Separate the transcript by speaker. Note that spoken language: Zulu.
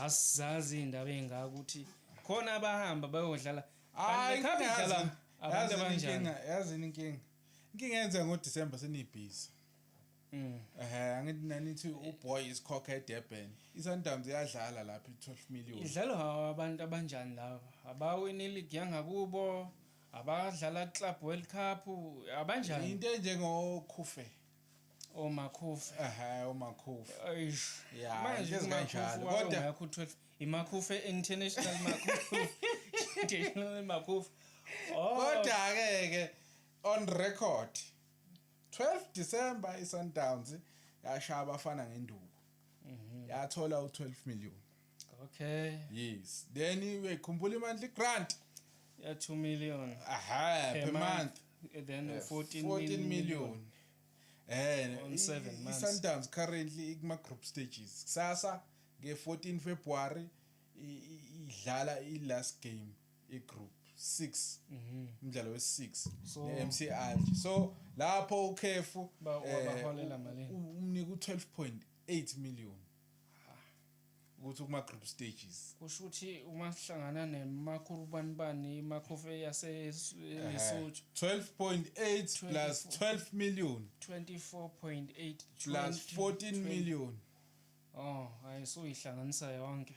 Speaker 1: Asizazi iy'ndaba ey'ngaka ukuthi khona abahamba bayodlala.
Speaker 2: Hayi,
Speaker 1: Kanti le cup
Speaker 2: inkinga
Speaker 1: idlala abantu
Speaker 2: yazini
Speaker 1: abanjani?
Speaker 2: inkinga, yazini inkinga yenzeka ngoDisemba senibhizi. Angithi nanithi uboy isikhokha eDurban, iSundowns iyadlala lapha i-12 million.
Speaker 1: Idlalwa abantu abanjani laba? Abawini league yangakubo, abadlala Club World Cup, abanjani?
Speaker 2: Into enjengoKhufe.
Speaker 1: OMakhufe.
Speaker 2: uMakhufe.
Speaker 1: Eish.
Speaker 2: Ya,
Speaker 1: Manje
Speaker 2: into ezikanjalo.
Speaker 1: uMakhufe
Speaker 2: Kodwa-
Speaker 1: ungakho 12 iMakhufe International Makhufe. International Makhufe. Oh.
Speaker 2: Kodwa ke on record, 12 December iSundowns yashaya abafana ngenduku, yathola u12 million. Yes, then uyikhumbula i-monthly grant?
Speaker 1: Ya 2 million.
Speaker 2: Per month.
Speaker 1: And then 14
Speaker 2: 14 million
Speaker 1: On 7 months.
Speaker 2: I-Sundowns currently ikuma group stages. Kusasa nge-14 February idlala i-last game i-group 6, umdlalo we-6 ne-MC Alger. So lapho ukhefu
Speaker 1: Wabaholela malini?
Speaker 2: Umnika u-12.8 million ukuthi kuma group stages.
Speaker 1: Kusho ukuthi uma sihlangana nemakhulu bani imakhofe yase Lesotho.
Speaker 2: 12.8 plus
Speaker 1: 24.
Speaker 2: 12 million
Speaker 1: 24.8
Speaker 2: plus 14 million.
Speaker 1: Oh, hayi, suyihlanganisa yonke.